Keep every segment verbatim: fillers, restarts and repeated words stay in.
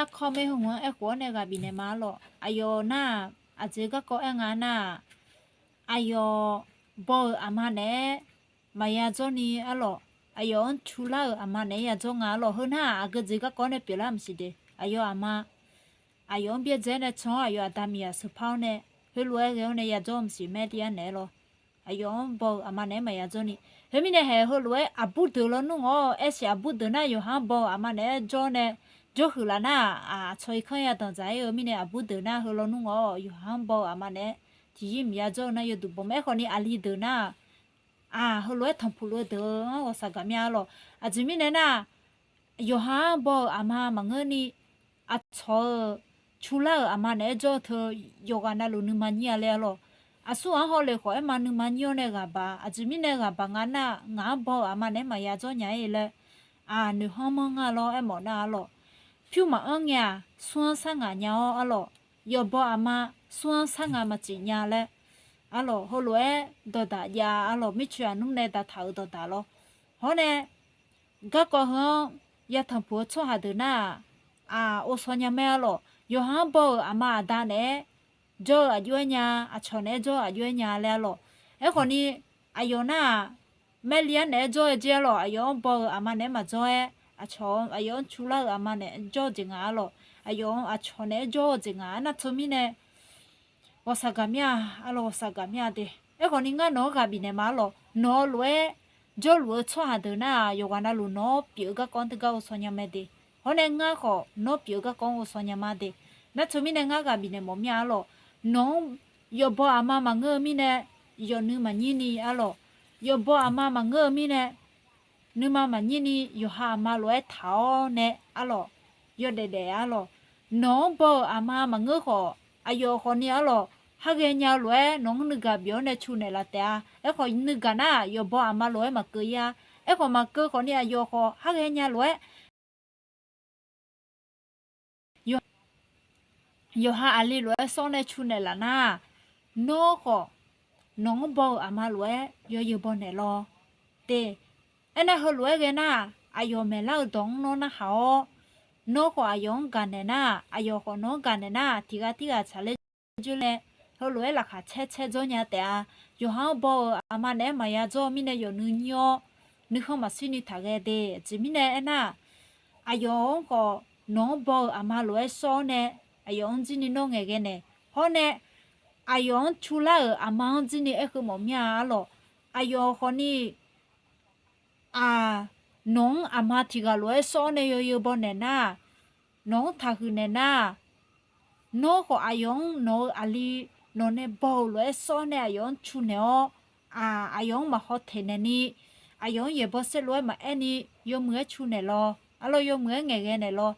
garkawv maer heu-anr aerkhof-awr nae ghaq bifnaeq ma arlawq. Aqyawf nar-aq, aqjeq garkawv aer nga nar-aq, aqyawf baw-euq aqma naeq-aer maqya dzawrni arlawq, aqyawf-anr cu lar-euq aqma naeq-aer ya dzawr nga arlawq. Heu nar-aq, aqgeu jeq garkawv-awr nae pyeuflar maqsiq de. Aqyawf aqma, aqyawf-anr byaerdzae-awr nae can-awr, aqyawf aqda miqyaq sheuqpar-awr nae, heulof-aer ghae-awr nae ya dzawr maqsiq maer tiv-aer naeq-aer lawr. Aqyawf-anr baw-euq aqma naeq-aer maqya dzawrni. Heumirnae haeq heulof-aer aqbur deuq lawnmr-awr, aer siq aqbur deuq nar yawqha-anr baw-euq aqma naeq-aer jawr nae, jawrhuiq laf nar-aq, aqcawq irkanr ya danqdzaq-ir-eu mirnae aqbur deuq nar heu lawnmr-awr yawqha-anr baw-euq aqma naeq-aer tiqyir maqya dzawr-eu nar yawduq bawq mae. Aerkhawf ni aqli deuq nar-aq, aq, heulof-aer tanqpuq lof-eu deuq-anr ghawqshaq gaq mya arlawq. Aqjeq mirnae nar-aq, yawqha-anr baw-euq aqma maqngeurni, aqcawq-euq cu lar-euq aqma naeq-aer jawr-eu teu yawqghaq navluf nuima nyir-a laer arlawq. Aqsur ghaq-anr hawle khawf aerma nuima nyir-awr nae ghaq baq. Aqjeq mirnae ghaq baq nga nar-aq, ngaq-anr baw-euq aqma naeq-aer maqya dzawr nya-ir laer, aq, noeqhanr manr nga lawr aermawf nar arlawq. Pyur maqanr ngae-aq, smr-anr sar ngaq nya-awr arlawq. Yawbaw aqma smr-anr sar ngaq maqcif nya laer arlawq. Heulof-aer dawqdaq jav arlawq. Mircoeq aqnmr nae daqtaq-euq dawqdaq lawr. Hawr nae garkawv heu-anr ya tanqpuq-eu tsawrhaq deuq nar-aq, aq, ovsaw nya mae arlawq. Yawqha-anr baw-euq aqma aqda naeq-aer jawr-eu aqjox-aer nya, aqcawq naeq-aer jawr-eu aqjox-aer nya laer arlawq. Aerkhawf ni, aqyawf nar-aq, maerli-anr naeq-aer jawr-aer jer arlawq. Aqyawf-anr baw-euq aqma naeq-aer maqjawr-aer, aqcawq aqyawf-anr cu lar-euq aqma naeq-aer jawr-eu jeq nga arlawq. Aqyawf-anr aqcawq naeq-aer jawr-eu jeq nga. Aernar teumirnae ghawqshaq gaq mir-a arlawq, ghawqshaq gaq mir-a de. Aerkhawf ni ngar nawq-anr ghaq bifnaeq ma arlawq. Nawq-eu lof-aer jawrluf-eu tsawrhaq deuq nar-aq, yawqghaq navluf nawq-anr pyeuf-eu garkawv-anr teugar ovsaw nya mae de. Hawr nae ngar khawf nawq-anr pyeuf-eu garkawv-anr ovsaw nya ma de. Nar teumirnae ngar ghaq bifnaeq mawf mir-a arlawq. Nawq-anr yawbaw aqma maqngeur-eu mirnae, yawqnui maqnyir ni arlawq. Yawbaw aqma maqngeur-eu mirnae, nuima maqnyir ni yawqha aqma lof-aer taq-awr nae arlawq. Yawdaef daef arlawq. Nawq-anr baw-euq aqma maqngeur khawf, aqyawf khawf ni arlawq, har ghaenya-eu lof-aer nawq-anr nuigaq bif-awr nae cu naeqlaf taef-a. Aerkhawf nuigaq nar-aq, yawbaw aqma lof-aer maqkeuv-ir-a. Aerkhawf maqkeuv khawf ni aqyawf khawf har ghaenya lof-aer yawqha aqli lof-aer sawr nae cu naeqlaf nar, nawr khawf nawq-anr baw-euq aqma lof-aer yawzeu baw naeq lawr de. Aernar heulof-aer ghae nar-aq, aqyawf maeqlar-eu dawq-anr nawr narhaq-awr, nawr khawf aqyawf-anr gaqnaeq nar-aq, aqyawf khawf nawq-anr gaqnaeq nar-aq, tiqghaq tirghaq tsaqler joer laer, heulof-aer laqkhaq caer caer dzawr nya taef-a. Yawqha-anr baw-euq aqma naeq-aer maqya dzawr-eu mirnae yawqnui nyir-awr, nuikhanr maqshir ni taqghae de. Aqjeq mirnae aernar-aq, aqyawf-anr khawf nawq-anr baw-euq aqma lof-aer sawr-awr nae, aqyawf-anr jir ni nawr ngaeqghae naeq. Hawr nae aqyawf-anr cu lar-euq aqma-anr jir ni aerkheu mawf mir-a arlawq. Aqyawf khawf ni, aq, nawq-anr aqma tiqghaq lof-aer sawr-awr nae yawzeu baw naeq nar, nawq-anr taqhuiq naeq nar, nawr khawf aqyawf-anr nawq-eu aqli nawq nae baw-euq lof-aer sawr-awr nae aqyawf-anr cu naeq-awr, aq, aqyawf-anr maqhaw teq naeq ni, aqyawf-anr yaeqbawq saerlu-aer maqaer ni, yawmuiq-aer cu naeq lawr arlawq, yawmuiq-aer ngaeqghae naeq lawr.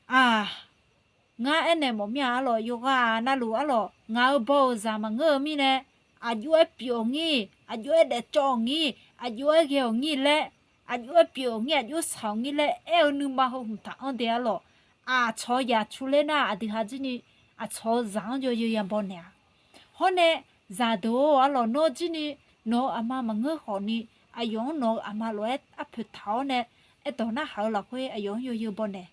Aq, ngar aernaeq mawf mir-a arlawq, yawqghaq navluf arlawq, ngaq-euq baw-euq zaq maqngeur-eu mirnae, aqjox-aer pyeuf-awq ngir, aqjox-aer daefcawv-awq ngir, aqjox-aer ghae-awq ngir laer, aqjox-aer pyeuf-awq ngir, aqjox shaq-awq ngir laer aer-eu nuima heu hmq taq-anr de arlawq. Aqcawq-eu yaq cu ler nar, aqdui ha jir ni aqcawq-eu zaq-anr yawzeu ya baw naeq-a. Hawr nae, zaqdeuq-or arlawq, nawr jir ni nawq-eu aqma maqngeur khawf ni, aqyawf-anr nawq-eu aqma lof-aer arpoeq taq-awr nae, aerdawq narhaq-eu lafkhoer aqyawf-anr yawzeu baw naeq.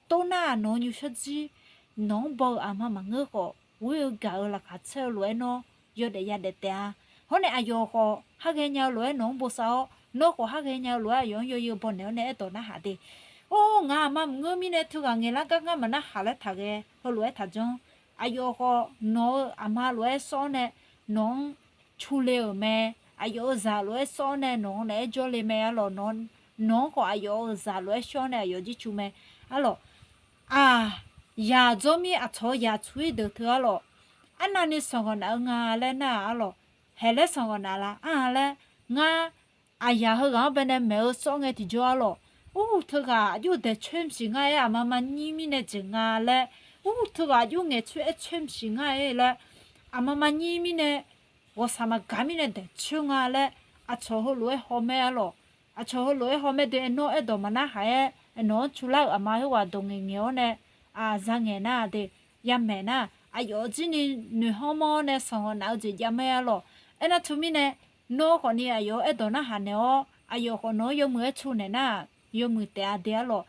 Tov nar-aq nawq-eu nymrshawr jir, nawq-anr baw-eu aqma maqngeur khawf, ghoer-eu gaq-eu laqkhaq caer-eu lof-aer nawr yawdaef yadaef taef-a. Hawr nae aqyawf khawf har ghaenya-eu lof-aer nawq-anr bosav-awr, nawr khawf har ghaenya-eu lof-aer aqyawf-anr yawzeu baw naeq-awr nae aerdawq narhaq de. Or, ngaq aqma maqngeur mirnae teughaq ngaeqlar gar ngar maqnarhaq laer taqghae, heulof-aer taqjanr. Aqyawf khawf nawq-eu aqma lof-aer sawr-awr nae nawq-anr cu le-euq mae. Aqyawf-euq zaq lof-aer sawr-awr nae nawq-anr naeq-aer jawr le mae arlawq. Nawq-anr khawf aqyawf-euq zaq lof-aer shawr-awr nae aqyawf jir cu mae arlawq. Aq, yaq dzawr mir aqcawq-eu yaq tsu-ir deuq teu arlawq. Arnavni sanqghawq naf-eu nga laer nar-aq arlawq. Haeq laer sanqghawq naf la ar-a laer, ngar aqyaq heughaq-anr baenae maeq-eu sawr ngae tiqjawr arlawq. Ur, teughaq aqjox daeq coer mqsiq ngar-aer, aqma maqnyir mirnae jeq nga laer. Ur, teughaq aqjox ngaeq coer-aer coer mqsiq ngar-aer laer, aqma maqnyir mirnae, ghawqshaq maqgaq mirnae daeq coer nga laer, aqcawq heulof-aer hawmae arlawq. Aqcawq heulof-aer hawmae de, nawr aerdawq maqnarhaq-aer, nawq-anr cu lar-euq aqma khoerghaq dawq ngaeq ngaeq-awr nae, aq, za ngaeq nar de, yamaeq nar, aqyawf jir ni noeqhanr manr-awr nae sanqghawq naf-eu jeq javmae arlawq. Aernar teumirnae, nawr khawf ni aqyawf-anr aerdawq narhaq naeq-awr, aqyawf khawf nawq-anr yawmuiq-aer cu naeq nar, yawmuiq taef-a de arlawq.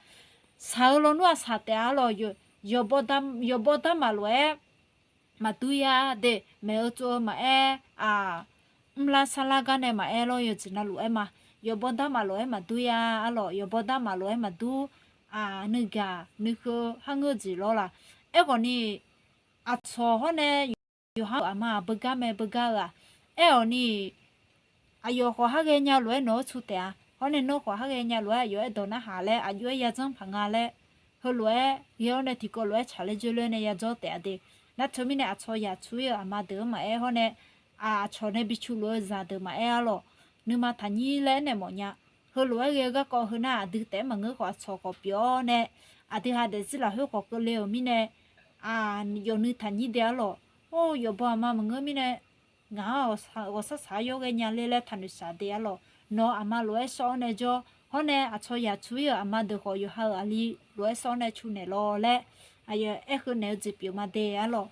Shaq-eu lawnmr-aq shaq taef-a arlawq. yawqbaw darmaf lof-aer maqdur ya de, maeq-eu tsov-eu maqaer, aq, mrlar sarlar gar nae maqaer lawr, yawqjeq navluf-aer ma. Yawqbaw darmaf lof-aer maqdur ya arlawq, yawqbaw darmaf lof-aer maqdur, aq, nuigaq nuikheu harngeur-eu jeq lawr la. Aerkhawf ni, aqcawq hawr nae yawqha-euq aqma-aq beugar mae beugar-eu-aq, aer-awq ni, aqyawf khawf har ghaenya lof-aer nawq-anr cu taef-a. Hawr nae nawr khawf har ghaenya lof-aer aqyawf aerdawq narhaq laer aqjox-aer yadzanr paq nga laer, heulof-aer ghae-awr nae tiqkawv lof-aer tsaqler dzoerler nae yadzawr taef-a de. Nar teumirnae aqcawq yaq cu ir-euq aqma deuq-anr maqaer hawr nae, aq, aqcawq nae bi cu luf-eu zaqdeuq maqaer arlawq, nuima taqnyir laer aernaeq mawfnya. Heulof-aer ghae-eu garkawv heu nar aqdui taef-aer maqngeur khawf aqcawq khawf pyeuf-awr nae, aqdui ha daefzir lafkhoer khawf keuvle-euq mirnae, aq, yawqnui taqnyir de arlawq. Or, yawqbaw aqma maqngeur mirnae, ngaq-anr ghawqshaq saq-awr yawr ghaenya ler laer taqnoeq shaq de arlawq. Nawq-euq aqma lof-aer sawr-awr nae jawr, hawr nae aqcawq yaq cu ir-euq aqma deuq khawf yawqha-euq aqli lof-aer sawr-awr nae cu naeq lawr laer, aqyawf aer heu naeq-eu jeq pyeuf ma de arlawq.